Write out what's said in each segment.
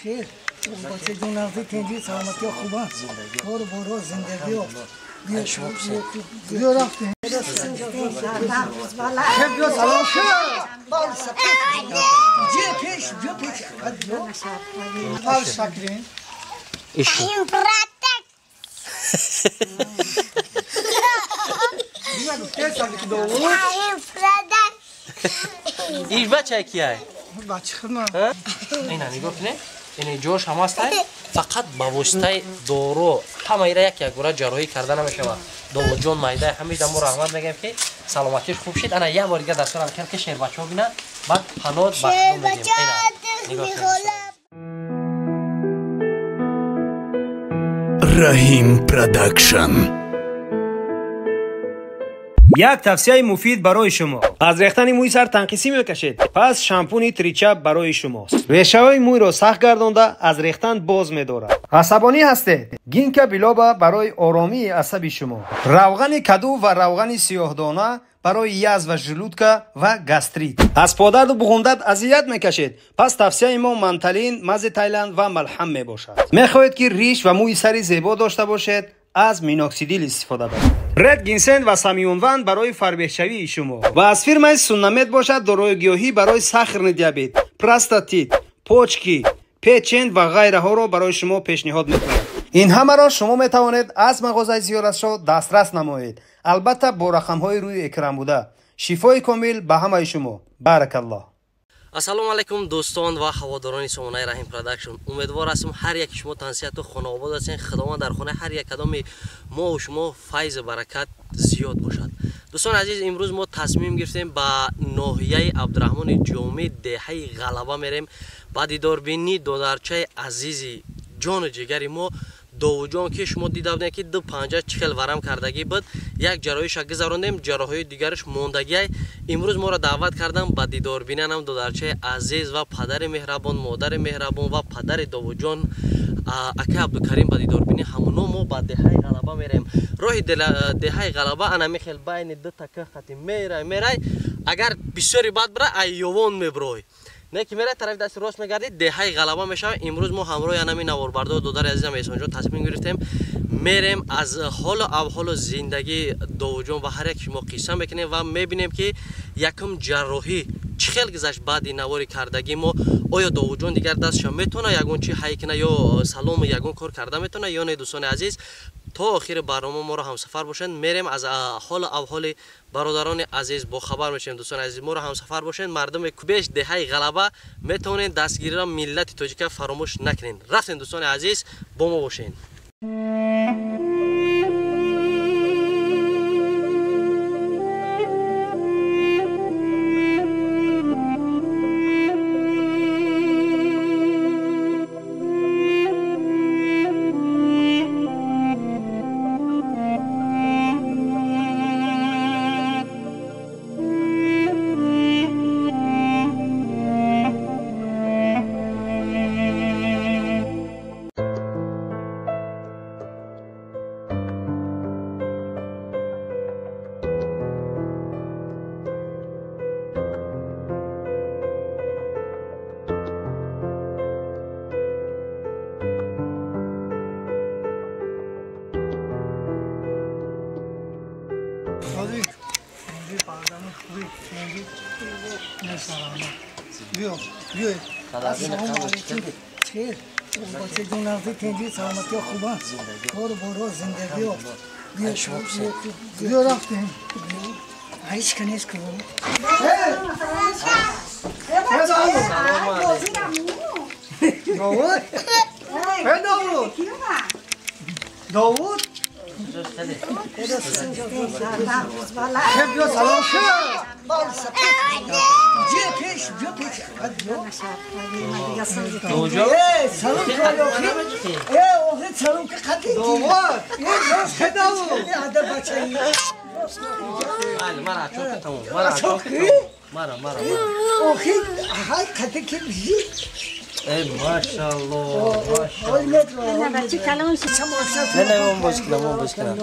خیر بچه جون نزدیک تنجی سلامتی خوبه کار بارو زندگی بیا شما بیا رفتیم بیا سلام بال سپید جه پیش بیا پیش بال شکرین ایش بچه کیه؟ بچه خودم اینا نگاه کنه این جوش هم هست فقط با واسطه دارو همه ایرا یک یک گوره جراحی کرده نمیشه داوود جون مایده همه دمو رحمت میگم که سلامتیش خوب شد. انا یه بار دیگه دستورم کرد که شیر بچه‌ها ببینن بعد پناه بخدم میگیم. اینا نگاه کنید. Rahim Production. як тавсияи муфид барои шумо. аз рехтани мӯи сар танқисӣ мекашед, пас шампуни Тричап барои шумост. решаҳои мӯйро сахт гардонда аз рехтан боз медорад. асабонӣ ҳастед? Гинка билоба барои оромии асаби шумо. равғани каду ва равғани сиёҳдона барои язва желудка ва гастрит. аз подарду буғумдард азият мекашед, пас тавсияи мо манталин, мази Тайланд ва малҳам мебошад. мехоҳед ки риш ва мӯи сари зебо дошта бошед? аз миноксидил истифода баред. Ред гинсен ва самиюнван барои фарбеҳшавии шумо ва аз фирмаи Суннамед бошад дорои гиёҳӣ барои сахарный диабет, простатит, почки, печень ва ғайраҳоро барои шумо пешниҳод мекунад. ин ҳамаро шумо метавонед аз мағозаи Зиёратшо дастрас намоед, албатта бо рақамҳои рӯи экран буда. шифои комил ба ҳамаи шумо. Баракаллоҳ. Ассалому алайкум дӯстон ва ҳаводорони сомонаи Раҳим Продакшн. Умедвор ҳастам ҳар яки шумо тансиҳату хонаобод ҳастен. Худованд дар хонаи ҳар як кадоми мо ва шумо файзу баракат зиёд бошад. Дӯстони азиз, имрӯз мо тасмим гирифтем ба ноҳияи Абдураҳмони Ҷомӣ, деҳаи Ғалаба мерем ба дидорбинии додарчаи азизи ҷону ҷигари мо Довудҷон, ки шумо дида будем ки ду панҷа чӣ хел варам кардагӣ буд. Як ҷарроҳиша гузарондем, ҷарроҳии дигараш мондагиай. Имрӯз моро даъват кардам ба дидорбинанам додарчаи азиз ва падари меҳрабон, модари меҳрабон ва падари Довудҷон акай Абдукарим ба дидорбинӣ. Ҳамуно мо ба деҳаи Ғалаба мерем. Роҳи деҳаи Ғалаба ана мехел байни ду така хати мерай мерай, агар бисёри бад бира айёвон меброй. Не ки мерай тарафи дасти рост мегардид, деҳаи Ғалаба мешавад. Имрӯз мо ҳамроҳи анами наворбардор додари азизам Эҳсонҷон тасмим гирифтем мерем аз ҳолу авҳолу зиндагии Довудҷон ва ҳар як шумо қисса мекунем ва мебинем ки якум ҷарроҳӣ чӣ хел гузашт баъди навори кардагии мо. Оё Довудҷон дигар дастша метавона ягон чи ҳай кина ё салому ягон кор карда метавона ё не? Дӯстони азиз, то охири барнома моро ҳамсафар бошед. Мерем аз ҳолу авҳоли бародарони азиз бохабар мешавем. Дӯстони азиз, моро ҳамсафар бошед. Мардуми кубеш деҳаи Ғалаба метавонед дастгириро миллати тоҷика фаромӯш накунед. Рафтем дӯстони азиз, бо мо бошед. بچه جون نزدیک تنجی سلامتی خوبه کار بارو زندگی بیا بیا رفتیم هیچ که نیست که داوود داوود داوود بیا سلام بال سپید جه پیش بیا پیش سلام که سلام که قطعی داوود مرا چوک تمام مرا چوک مرا مرا آخی های قطعی که بیزی ای ماشاءالله ماشاءالله. نه نه اون باز کنم اون باز کنم.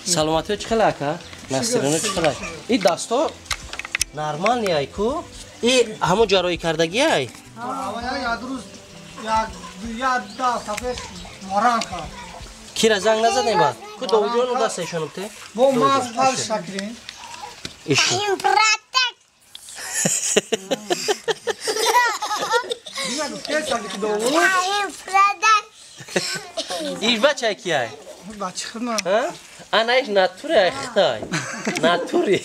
سلامتی چه خلاک ها؟ نسترینو چه خلاک؟ این دستا نرمال نیای کو؟ این همون جراحی کردگی ای؟ ها. Як да пеш моран кард. Кира занг назадем ба? Ку Довудҷону дасташонум те? Бо маз пал шакрин. Иши. Иш бача кияй? Бача худма. Ана иш натури ай хитай. Натури.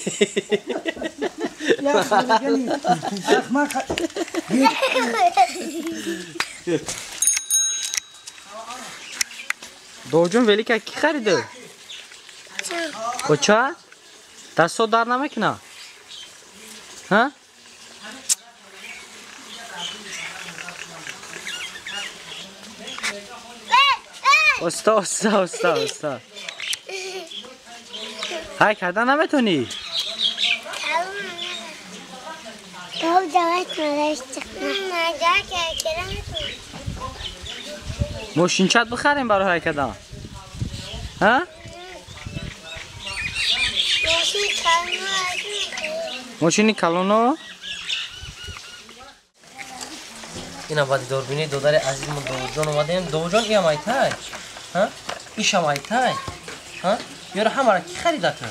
Довудҷон велика ки харида? Оча? Дастҳо дар намекунад? Ҳа? Оста, оста, оста, оста. Ҳай карда наметонӣ? Мошинчат бихарем барои ҳай кардан? Ҳа? Мошини калоно? Ина ба дидорбинии додари азизмон Довудҷон омадем. Довудҷон, иам айтай? Ҳа? Ишам айтай? Ҳа? Ёро ҳамара ки харида ту?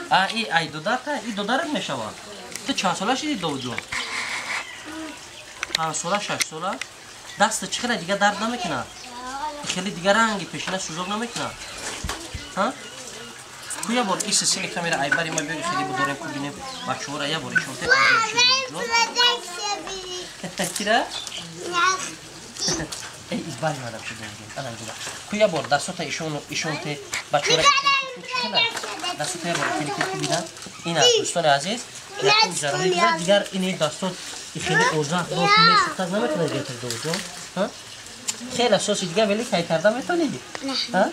А, и ай додарта? И додарат мешавад? Ту чанд сола шидӣ, Довудҷон? 5 сола, 6 сола? Даста чӣ хела дига дард намекунад? Хеле дига ранги пешина сӯзок намекунад? Ҳа? Ку я бор иси сини камера айбари ма биёи хеле будорем ку бинем бачаҳоро я бор ишон те кира? Эй, избари мадам шуд ана ҷуда. Ку я бор дастota ишон те бачаҳоро дастota я бор хеле ку бинанд. Ина дӯстони азиз, якум ҷарроҳӣ дигар дигар ини дастот хеле озах дошт месӯхтаз намекунад дигар Довудҷон? Ҳа? Хеле асоси дигар вели кай карда метонӣ? Ҳа?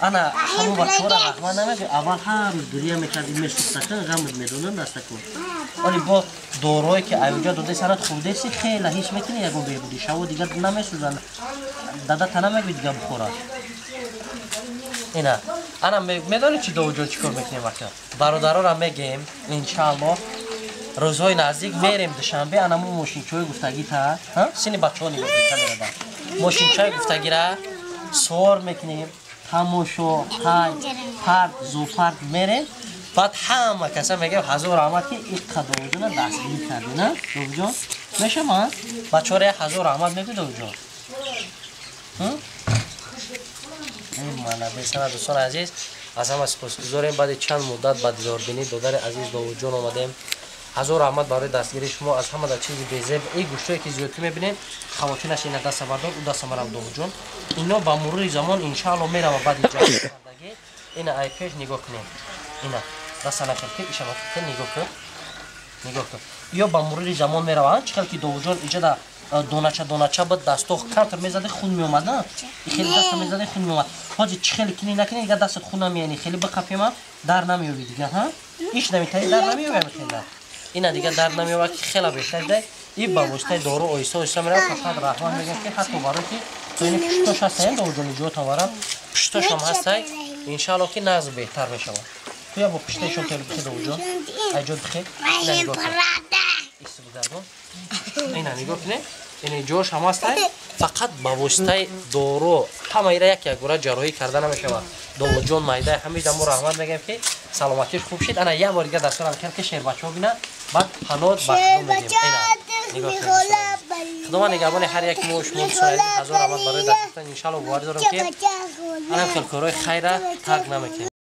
Ана ҳамон бачаҳоро раҳмат намегӯй, аввал ҳар рӯз гирия мекардӣ, месӯхтакун, ғамат медонанд дастакун. Оли бо дорое ки аюҷа додаи санат хӯрдаси, хеле ҳис мекунӣ ягон беҳбудӣ, шаво дигар намесӯзанд. Дада та намегӯй дигар бихӯра. Ина, ана медонӣ чи Довудҷон чӣ кор мекунем ака? Бародарора мегем, иншааллоҳ, рӯзҳои наздик мерем Душанбе, ана мо мошинчаҳои гуфтагита, ҳа? Сини бачаҳо нигоҳ кун камерада. Мошинчаҳои гуфтагира сувор мекунем, тамошо, ҳай, парк, зоопарк мерем. Баъд ҳама каса мегӯям ҳазор раҳмат ки иққа Довудҷона дастгирӣ кардӣ, на? Довудҷон? Мешавад? Бачаҳоро як ҳазор раҳмат мегӯй, Довудҷон? Молодец, ана дӯстони азиз, аз ҳама сипосгузорем. Баъди чанд муддат ба дидорбинии додари азиз Довудҷон омадем. Ҳазор раҳмат барои дастгирии шумо. Аз ҳама дар чизи безеб эй гӯштое ки зиёдтӣ мебинем, хавотир нашед, ина даста бардор, ӯ даста марам Довудҷон. Ино ба мурури замон иншаалло мерава баъди ҷарроҳӣ. Ина ай пеш нигоҳ кунем. Ина даста нахел ки ишама нигоҳ кун. Нигоҳ кун. Ё ба мурури замон мераванд, чӣ хел ки Довудҷон иҷода донача донача буд, дастох камтар мезади хун меомад, на? Хеле даста мезади хун меомад. Ҳоҷи чӣ хеле кини накини, дигар дастат хун намеяни, хеле биқапима дар намеёби дигар, ҳа? Иш намитаи дар намеёби хеле. Ина дигар дар намеёбад ки хеле беҳтар дай. И ба воситаи дору оҳиста оҳиста меравад. Фақат раҳмат мегӯям ки ҳатто барои ки то ини пуштош ҳастаем, Довудҷон ҷо таварам, пуштош ҳам ҳастай, иншааллоҳ ки нағз беҳтар мешавад. Ту я бо пуштаишон тел бихе, Довудҷон. Ай ҷо бихе. Ина нигоҳ кун. Исти бигардон. Ина нигоҳ кунед. Ина ҷош ҳам ҳастай. Фақат ба воситаи дору ҳамаира як як гура ҷарроҳӣ карда намешавад. Довудҷон майда ҳамида мо раҳмат мегӯем ки саломатиш хуб шид. Ана як бор дигар дастурам кард ки шербачаҳо бинанд, баъд панод ба худо мегӯем. Ина нигоҳ кунед. Худованд нигаҳбони ҳар як мо шумо дӯстони азиз. Ҳазор раҳмат барои дастгиритон. Иншааллоҳ боварӣ дорам ки анам хел корҳои хайра тарк намекунем.